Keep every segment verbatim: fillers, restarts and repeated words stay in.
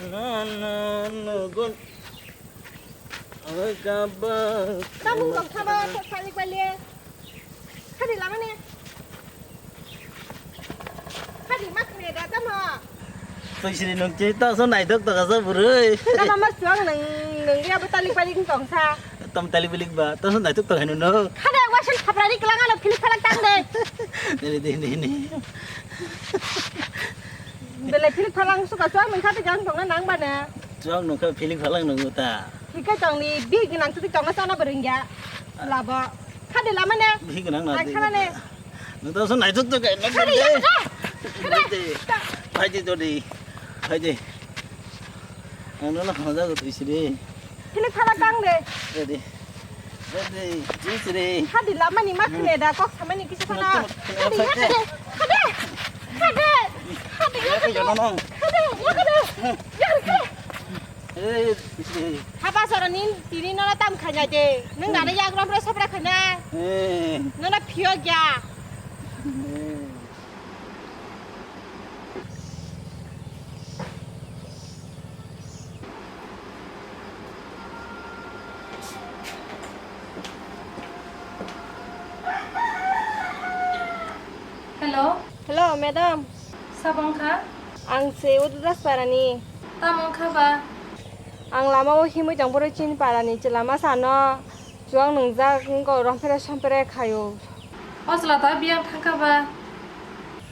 Tamung tong thaba, kok salik bali. Khadi lama ni. Khadi mak ni da tamo. Twi sini nung chi ta so nai dok ta ka sa burui. Tamo mas tuang nung, nung ya betalik balik tong sa. Tam tali bilik ba, to nai tuk tok hanu no. Khade wasan khaprari kelang ano philik phalak tang de. Dini, dini, dini. Bele philik phalang suka suang nang khate jang tong na nang bana. Suang nang kha philik phalang nang ta. Hikai tong ni bi ginang tu tong na sana berengga. Labo. Khade lama ne. Bi ginang na. Khana ne. Nang to so nai tuk tok hanu. Khade ya. Khade. Phai de to di. Phai de. Ang no na hana jago tu sini. Philik phalak tang de. Ready. Ready. Cheese re. Hadi lamani ma khne da kok samani kisa khana. Hadi ya khade. Khade. Khade. Khade ya khade. Khade ya khade. Ya khade. Eh, cheese re. Haba soro nin tini nona tam khanya de. Nung dana ya gram re sabra khanya. Eh. Nona phio gya. Eh. Hello. Hello, madam. Sabo wngkha? Ang se Udadas parani. Tamo wngkha ba? Ang lama o himwi tong, borok chini parani chwla masa no. Chuang nungjak wngkha, romphere somphere khaio. O chwla ta biyang thangkha ba?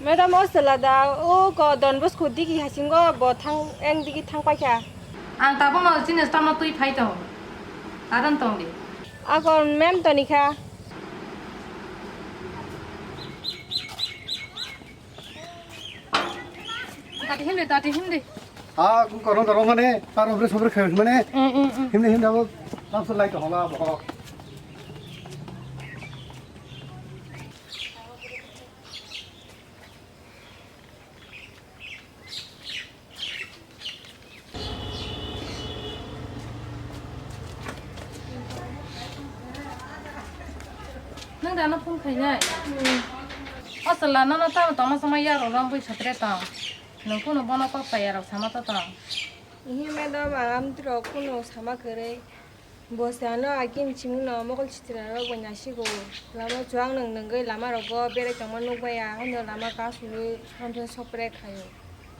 Madam, o chwla da o ko Don Bosco digi hasingo bo thang, eng digi thang paikha. Ang tabukno chini stolno twi phai tongo. Adan tongdi. Akon mem tonikha. Tati himdi, tati himdi. Ah, kung korong korong mane, paro bre sobre khayo mane. Mm, mm, mm. Himdi himdi abo, lapso lai to hola bo. Nwng da no phone khainai? Hmm. O chwla nono tamo tongma sama yarok rw bui sotre tong. Nwng kunu bono kok chaya rok sama to tong. Ihe madam, ang amtwrok kunu sama kwrwi. Bo se ano akin chimungno mokol sitra rok bai nasigo. Lama chuang nwng nwngwi lama rogo berai tongma nukbaiya, haino lama kasugwi hamsa sopre khaio.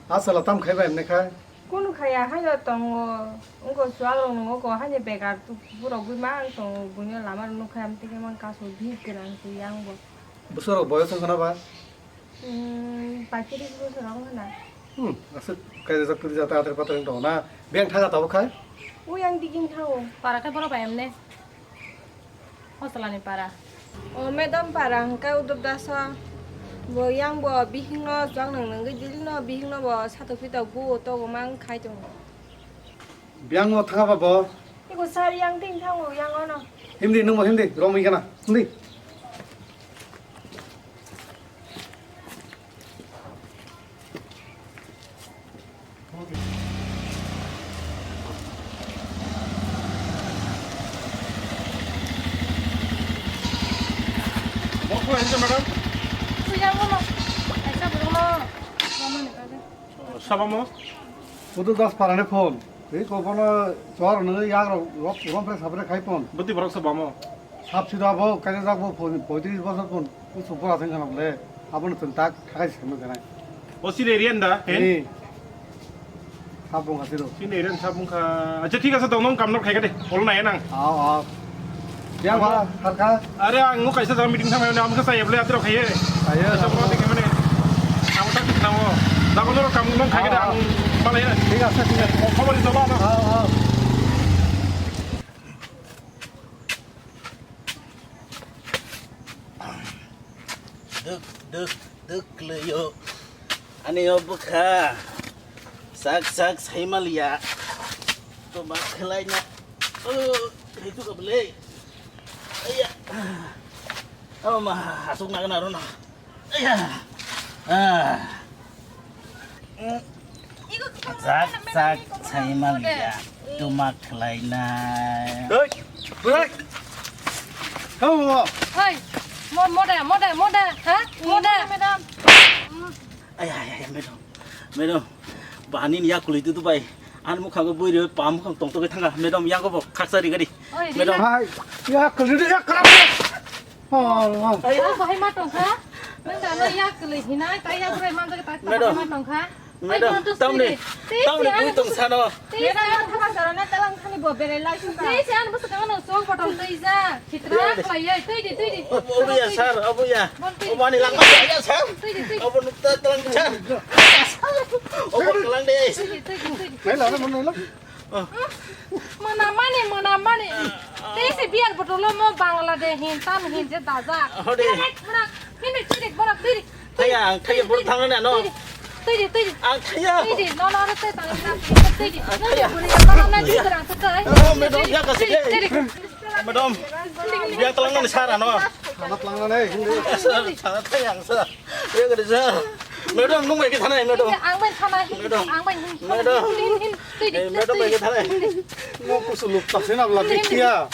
A chwla tam khai bai mne khai? Kunu khaya haino tongo, wngkha chuwak rok nungo ko haino begar borok bui ma wng tongo, buino lama rok nukha, amtwi khe mang kasu bihik gwnang se yang bo. Bwswk rok boyos wngkha na ba? Hmm, paitris bosor wngkha na. Hmm, aswk kaijak kwrwi jata ater pater wng tongo na, beng thaga tabuk khai? Ui ang digin thango. Para khe borok bai emne. Hosalani para. O madam para hwnkhe Udop Daso. Bo yang bo bihikno chwng nang nangwi dilino bihikno bo satok pitok bu togo mang khai tongo. Biyang o thanga ba bo? Iko sar yang ting thango yang ono. Himdi nungbo himdi romwi gana. Himdi. Bo kho hende madam? Suya mo no. Aisa bro no. Mama ni kaje. Sabamo? Udu das parane phone. Ei ko bono chor no yak ro rom pre sabre khai phone. Buti borok sabamo? Sab sida bo kaje jak bo phone poitris bosor phone. Kusu pura thang kana bole. Abono tun tak thakai se mo kana. O sire rian da, hen? Ni. Sab bung asiro. Sire rian sab bung kha. Acha thik ase, tong nong kam nok khai ka de. Ol na nang. Aw, aw. Ya ba, harka. Are ang ngo kaisa jaga meeting thamai, ang khe sai bole atro khai. Ayo. Kaisa bung thik mane. Ang tak thik nang o. Da ko noro kam nong khai ka de, ang malai. Thik ase, thik ase. Khobor di jaba na. Aw, aw. Duk, duk, duk, leyo. Ani o bwkha. Sak, sak, sai maliya. To ma khlai na. Oh, itu ka bele. Aya. Oh, ma, asuk na na ro na. Aya. Ah. Sak, sak, sai maliya. Tuma khlainai. Hei, hei. Kamu mau? Hei, mo-, moda, moda, moda, ha? Moda. Madam. Ay, ay, ay, madam. Madam, bahanin ya kulit itu, bay. Ani mukha go bui re pa mukha tong tong thanga. Madam, yago bo khaksa ri gari. Oi, Madam. Hai, ya, kali ya, kali. Oh, oh. Ai, bahai ma tongkha. Nang da no ya kali hinai, ta ya brai man jaga ta Madam. Bahai ma tongkha. Madam, tamni, tamni bui tong sano. Madam, ang thaba sarana talang thani bo berai lai sung ta. Tei se ang bwswk ang nang sok botol tei ja. Khitra khlai ya, tei di, tei di. Obo ya, sir, obo ya. Obo ani langma ya, sir. Tei di, tei di. Obo nukta talang sir. Obo kalang de. Tei di, tei di, tei di. Nai la, nai la. Mwnamani, mwnamani. Tei se beer bottle mo Bangladesh hin, tam hin je daja. Hode. Hini tiri borok tiri. Thaya, ang thaya bor thangna no. Tiri, tiri. Ang thaya. Tiri, no, no, no, tiri, tiri. Ang thaya. No, no, no, tiri, tiri. Oh, madam, ya kasi de. Tiri, tiri. Madam. Biang talang nani sara no. Sana talang nani. Sir, sana thaya ang sir. Ya kasi sir. Madam, nung bai ke thanai, madam. Ang bai thanai. Madam. Ang bai hin. Madam. Hin, hin. Tiri, eh, madam bai ke thanai. Mo kusuluk tak sina bla bikia.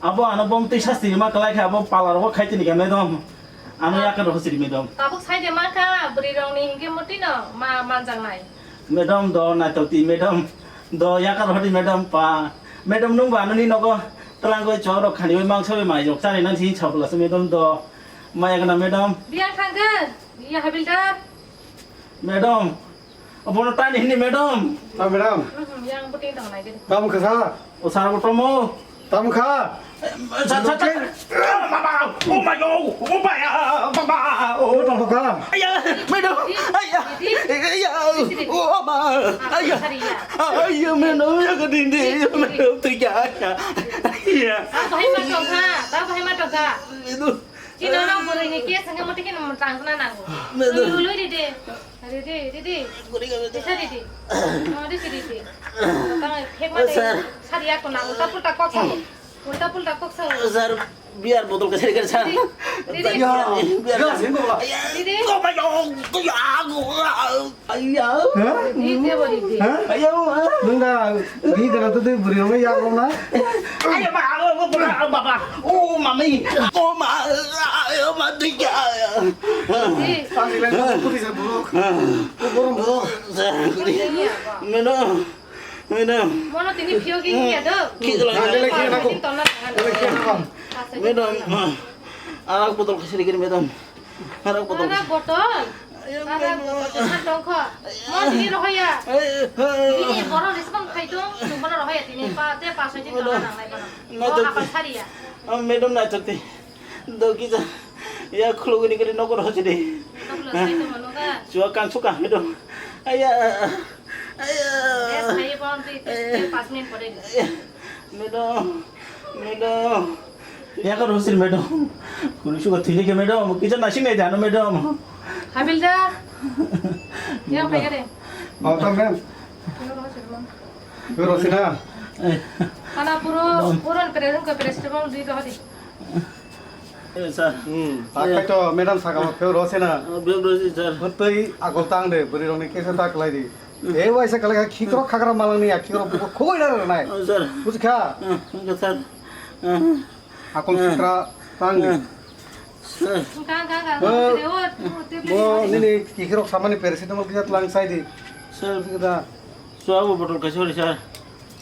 Abo ano bom twi sasti ma kalai kha, abo pala rogo khai tini kha, madam. Ano yakar rogo siri, madam. Tabuk sai de ma kha, bwrwi rok ni hingke moti no ma manjak nai. Madam, do naitok ti, madam. Do yakar rogo di, madam, pa. Madam, nung ba ano ni nogo twlang goi chorok khani oi mangsa oi mai jok chari nang si chapla se, madam, do. Maya gana, madam. Biang thangkhe, ya habildar. Madam, abono tani hini, madam. Ta, madam. Mhm, yang puting tong nai gini. Tam kha sa. O sar bo tomo. Tam kha. Sar, sar, sar. Mama, oh my God, oh my God, mama, oh. Tong kha. Aya, madam. Aya. Aya. Oh, mama. Aya. Aya, madam, ya ka dindi, madam, tu ya. Aya. Bahai ma tong kha, bahai ma tong kha. Itu. Chini no bwrwi ni case hwnkhe mothe kheno tang khna nango. Lui, lui, lui, ridi. Ridi, ridi. Kisa ridi. Oh, ridi, ridi. Tang phek ma de. Sir. Sari ako na, ulta pulta kok sango. Ulta pulta kok sango. Sir, beer bottle kisa ridi, sir. Ridi, ridi. Ya, beer. Ya, sing bola. Ridi. Oh my God. Ayah. Hah? Di dia beri di. Hah? Ayah, ma. Nung da, di kana tu tu beri orang yang kau na? Ayah, ma, aku, aku, aku, baba. Oh, mami. Oh, ma. Ayah, ma, tiga. Di. Pasti lain tu putih saya buruk. Buruk, buruk. Ini apa? Madam. Madam. Mono tini phio ki ya do. Ki jalan? Ada lagi aku. Ada lagi aku. Madam, ah. Arak botol kasih dikit, madam. Arak botol. Arak botol. Ayo, arak madam. Botol. Tongkho. Mo tini rohoya. Ayo, ayo. Ini boro respond khai dong, tu boro rohoya tini. Pa, te pa soi tini tona nang lai boro. Madam. Oh, apa sari ya? Ah, madam, na chakti. Doki ja. Ya, khulugini kiri nokor hochidi. Nokor hochidi mano ka? Chua kan suka, madam. Aya. Aya. Yes, hai, bom, tu, tu, tu, pas minute pore. Aya. Madam. Madam. Ya, karo sir, madam. Kuni suka thili ke, madam. Kisa nasing nai jano, madam. Habilda. Ya, madam. Pai kare. Oh, tam, madam. Yo, Rosina. Eh. Kana puro, puro president ko president di rohdi. Eh, sir. Hmm. Akai to madam saka ma pheo rose na. Ah, pheo rose, sir. Tei akol tang de, bwrwi rok ni kesa ta klai di. Eh, waisa kalai kha khikrok khagra malang ni ya khikrok buko khogoi na rw nai. Oh, sir. Buji kha? Ah, okay, sir. Ah. Akol ah. Khikra tang di. Ah. Sir. Ga, ga, ga, ga. Eh, mo nini khikrok samani paracetamol kisa tlang sai di. Sir. Kisa da. Suabu botol kaisa hori, sir.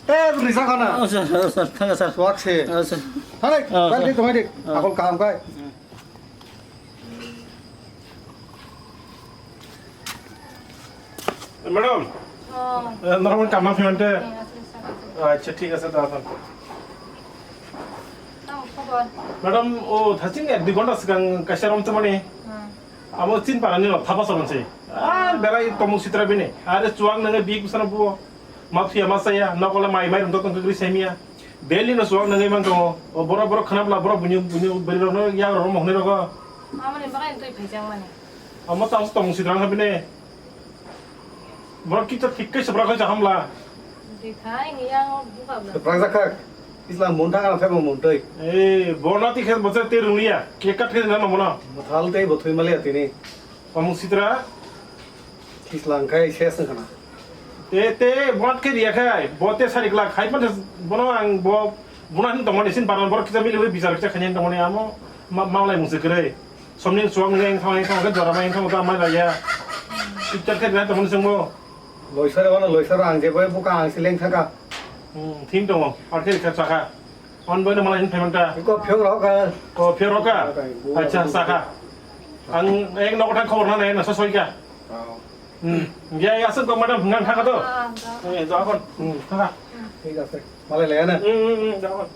Eh, risa khana. Oh, sir, sir, sir, thank you, sir. Suak se. Oh, sir. Thale, oh, sir. Di, tongai di. Oh. Akol kaham kai. Madam. Oh. Eh, normal kama phimante. Eh, asle, sir, asle. Acha, thik ase, da, sir. Tamo khobor? Madam, o thaching ek dui ghonta swkang kaisa rom chamani. Hmm. Abo chin parani rok thapa soron se. Ar berai tomung sitra bini. Are chuang nang bik bwsano buo. Ma thuya ma saya, nokole mai mai rwng tong kagri saimia. Daily no chuang nang mang tongo. O borok borok khana bla borok bunyu bunyu beri rok no ya rok mo hwnwi rogo. Amoni bagai twi phaijak mani. Amo tang tong sidrang ha bini. Borok kisa thik khe sebrak khe jaham la. Di khai ni yang buka bla. Sebrak jak kha. Islam mun thang ang thebo mun twi. Eh, bona ti khe bose te runglia. Ke kat khe na mo na. Muthal tei bo thwi malia tini. Omung sitra. Kislang khai ses wng khna. Te, te, bot khe riya khai, bo te sari glak khai, bono ang bo, bono hin tongmani sin baron, borok kisa mili hui bichar kisa khaini tongmani amo, ma, malai mungse kwrwi. Somni chuak nini ang thangni thang khe jora mai thang ta mai laiya. Picture khe rinai tongmani chwngbo. Loisar wano loisar ang je bai buka ang sileng thaka. Hmm, thim tongo. Ar khe rikha chakha. On boy no malai hin phaimang ta. Ko phiyok rok ka. Ko phiyok rok ka. Acha chakha. Ang ek nok thang khobor na nai na sa soi ka. Hmm. Ya ya asuk ko madam nang thaka to. Eh, ja kon. Hmm, thaka. Thik ase. Malai le na. Hmm, hmm, hmm, ja kon.